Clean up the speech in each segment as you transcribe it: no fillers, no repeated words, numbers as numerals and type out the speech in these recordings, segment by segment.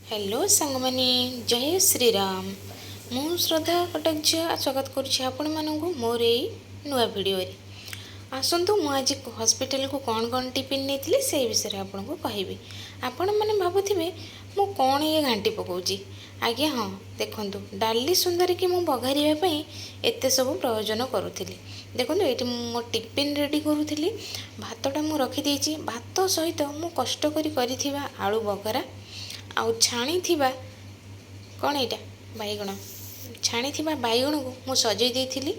Hello ସାଙ୍ଗମାନେ, ଜୟ ଶ୍ରୀରାମ। ମୁଁ ଶ୍ରଦ୍ଧା କଟକ ଝିଅ ସ୍ୱାଗତ କରୁଛି ଆପଣମାନଙ୍କୁ ମୋର ଏଇ ନୂଆ ଭିଡ଼ିଓରେ। ଆସନ୍ତୁ, ମୁଁ ଆଜି ହସ୍ପିଟାଲକୁ କ'ଣ କ'ଣ ଟିଫିନ୍ ନେଇଥିଲି, ସେଇ ବିଷୟରେ ଆପଣଙ୍କୁ କହିବି। ଆପଣମାନେ ଭାବୁଥିବେ ମୁଁ କ'ଣ ଇଏ ଘାଣ୍ଟି ପକାଉଛି। ଆଜ୍ଞା ହଁ, ଦେଖନ୍ତୁ, ଡାଲି ସୁନ୍ଦରିକି ମୁଁ ବଘାରିବା ପାଇଁ ଏତେ ସବୁ ପ୍ରୟୋଜନ କରୁଥିଲି। ଦେଖନ୍ତୁ, ଏଇଠି ମୁଁ ମୋ ଟିଫିନ୍ ରେଡ଼ି କରୁଥିଲି। ଭାତଟା ମୁଁ ରଖିଦେଇଛି। ଭାତ ସହିତ ମୁଁ କଷ୍ଟ କରି କରିଥିବା ଆଳୁ ବଘରା ଆଉ ଛାଣିଥିବା, କ'ଣ ଏଇଟା, ବାଇଗଣ। ଛାଣିଥିବା ବାଇଗଣକୁ ମୁଁ ସଜେଇ ଦେଇଥିଲି।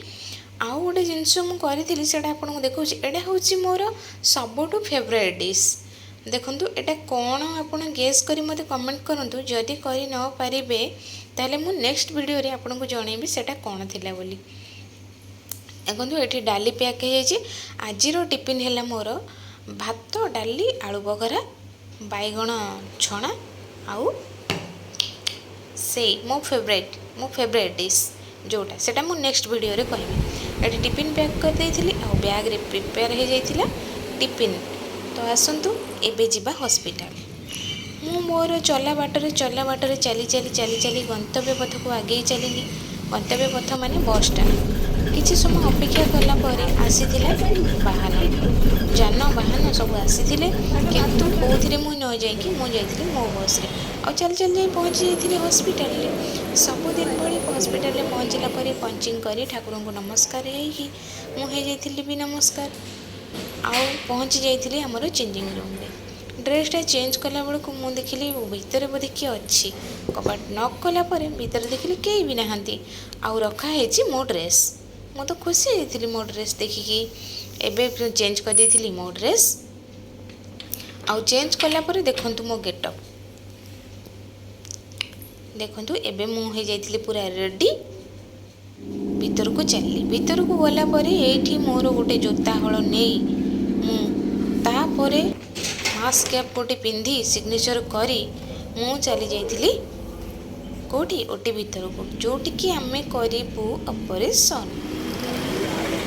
ଆଉ ଗୋଟେ ଜିନିଷ ମୁଁ କରିଥିଲି, ସେଇଟା ଆପଣଙ୍କୁ ଦେଖାଉଛି। ଏଇଟା ହେଉଛି ମୋର ସବୁଠୁ ଫେଭରାଇଟ୍ ଡିଶ୍। ଦେଖନ୍ତୁ, ଏଇଟା କ'ଣ ଆପଣ ଗେସ୍ କରି ମୋତେ କମେଣ୍ଟ କରନ୍ତୁ। ଯଦି କରି ନ ପାରିବେ, ତାହେଲେ ମୁଁ ନେକ୍ସଟ ଭିଡ଼ିଓରେ ଆପଣଙ୍କୁ ଜଣେଇବି ସେଇଟା କ'ଣ ଥିଲା ବୋଲି। ଦେଖନ୍ତୁ, ଏଠି ଡାଲି ପ୍ୟାକ୍ ହେଇଯାଇଛି। ଆଜିର ଟିଫିନ୍ ହେଲା ମୋର ଭାତ, ଡାଲି, ଆଳୁ ବଘରା, ବାଇଗଣ ଛଣା ଆଉ ସେଇ ମୋ ଫେଭରାଇଟ୍ ଡିଶ୍ ଯେଉଁଟା, ସେଇଟା ମୁଁ ନେକ୍ସଟ ଭିଡ଼ିଓରେ କହିବି। ଏଠି ଟିଫିନ୍ ପ୍ୟାକ୍ କରିଦେଇଥିଲି ଆଉ ବ୍ୟାଗ୍ରେ ପ୍ରିପେୟାର ହେଇଯାଇଥିଲା ଟିଫିନ୍। ତ ଆସନ୍ତୁ, ଏବେ ଯିବା ହସ୍ପିଟାଲ। ମୁଁ ମୋର ଚଲା ବାଟରେ ଚଲା ବାଟରେ ଚାଲି ଚାଲି ଚାଲି ଚାଲି ଗନ୍ତବ୍ୟ ପଥକୁ ଆଗେଇ ଚାଲିଲି। ଗନ୍ତବ୍ୟ ପଥ ମାନେ ବସ୍ ଷ୍ଟାଣ୍ଡ। କିଛି ସମୟ ଅପେକ୍ଷା କଲା ପରେ ଆସିଥିଲା ବାହନ, ଯାନବାହନ ସବୁ ଆସିଥିଲେ। କିନ୍ତୁ କେଉଁଥିରେ ମୁଁ ନ ଯାଇକି ମୁଁ ଯାଇଥିଲି ମୋ ବସ୍ରେ ଆଉ ଚାଲି ଚାଲି ଯାଇ ପହଞ୍ଚି ଯାଇଥିଲି ହସ୍ପିଟାଲରେ। ସବୁଦିନ ଭଳି ହସ୍ପିଟାଲରେ ପହଞ୍ଚିଲା ପରେ ପଞ୍ଚିଂ କରି ଠାକୁରଙ୍କୁ ନମସ୍କାର ହେଇକି ମୁଁ ହେଇଯାଇଥିଲି ବି ନମସ୍କାର ଆଉ ପହଞ୍ଚି ଯାଇଥିଲି ଆମର ଚେଞ୍ଜିଂ ରୁମ୍ରେ। ଡ୍ରେସ୍ଟା ଚେଞ୍ଜ କଲା ବେଳକୁ ମୁଁ ଦେଖିଲି ଭିତରେ ବୋଧେ କିଏ ଅଛି। କବାଟ ନକ୍ କଲା ପରେ ଭିତରେ ଦେଖିଲି କେହି ବି ନାହାନ୍ତି ଆଉ ରଖା ହେଇଛି ମୋ ଡ୍ରେସ୍। ମୁଁ ତ ଖୁସି ହେଇଯାଇଥିଲି ମୋ ଡ୍ରେସ୍ ଦେଖିକି। ଏବେ ଚେଞ୍ଜ କରିଦେଇଥିଲି ମୋ ଡ୍ରେସ୍ ଆଉ ଚେଞ୍ଜ କଲା ପରେ ଦେଖନ୍ତୁ ମୋ ଗେଟଅପ୍। ଦେଖନ୍ତୁ, ଏବେ ମୁଁ ହେଇଯାଇଥିଲି ପୁରା ରେଡ଼ି। ଭିତରକୁ ଚାଲିଲି। ଭିତରକୁ ଗଲା ପରେ ଏଇଠି ମୋର ଗୋଟେ ଜୋତା ହଳ ନେଇ ମୁଁ ତାପରେ ମାସ୍କ କ୍ୟାପ୍ ଗୋଟେ ପିନ୍ଧି, ସିଗ୍ନେଚର୍ କରି ମୁଁ ଚାଲି ଯାଇଥିଲି କେଉଁଠି? ଓଟି ଭିତରକୁ, ଯେଉଁଠିକି ଆମେ କରିବୁ ଅପରେସନ୍।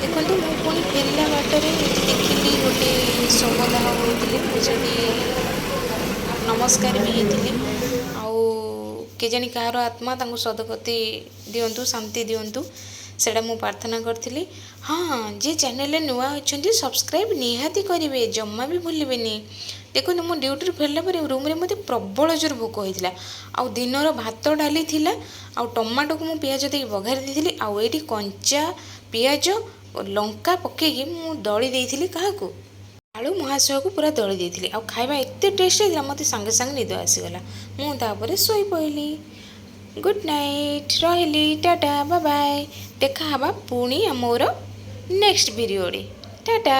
ଦେଖନ୍ତୁ, ମୁଁ ପୁଣି ଫେରିଲା ବାଟରେ ଏଇଠି ଦେଖିଲି ଗୋଟେ ଶବଦାହ ହେଉଥିଲେ। ମୁଁ ସେଠି ନମସ୍କାର ବି ହେଇଥିଲି। ଆଉ କେଜାଣି କାହାର ଆତ୍ମା, ତାଙ୍କୁ ସଦଗତି ଦିଅନ୍ତୁ, ଶାନ୍ତି ଦିଅନ୍ତୁ, ସେଇଟା ମୁଁ ପ୍ରାର୍ଥନା କରିଥିଲି। ହଁ, ଯିଏ ଚ୍ୟାନେଲରେ ନୂଆ ଅଛନ୍ତି, ସବସ୍କ୍ରାଇବ୍ ନିହାତି କରିବେ, ଜମା ବି ଭୁଲିବେନି। ଦେଖନ୍ତୁ, ମୁଁ ଡ୍ୟୁଟିରୁ ଫେରିଲା ପରେ ରୁମ୍ରେ ମୋତେ ପ୍ରବଳ ଜୋର ଭୋକ ହେଇଥିଲା ଆଉ ଦିନର ଭାତ ଡାଲି ଥିଲା ଆଉ ଟମାଟୋକୁ ମୁଁ ପିଆଜ ଦେଇକି ବଘାରି ଦେଇଥିଲି। ଆଉ ଏଇଠି କଞ୍ଚା ପିଆଜ, ଲଙ୍କା ପକାଇକି ମୁଁ ଦଳି ଦେଇଥିଲି। କାହାକୁ? ଆଳୁ ମହାଶୟକୁ ପୁରା ଦଳି ଦେଇଥିଲି। ଆଉ ଖାଇବା ଏତେ ଟେଷ୍ଟ ହେଇଥିଲା, ମୋତେ ସାଙ୍ଗେ ସାଙ୍ଗେ ନିଦ ଆସିଗଲା। ମୁଁ ତାପରେ ଶୋଇପଡ଼ିଲି। ଗୁଡ଼୍ ନାଇଟ୍, ରହିଲି, ଟାଟା, ବାଏ। ଦେଖା ହେବା ପୁଣି ମୋର ନେକ୍ସଟ ଭିଡ଼ିଓରେ। ଟାଟା।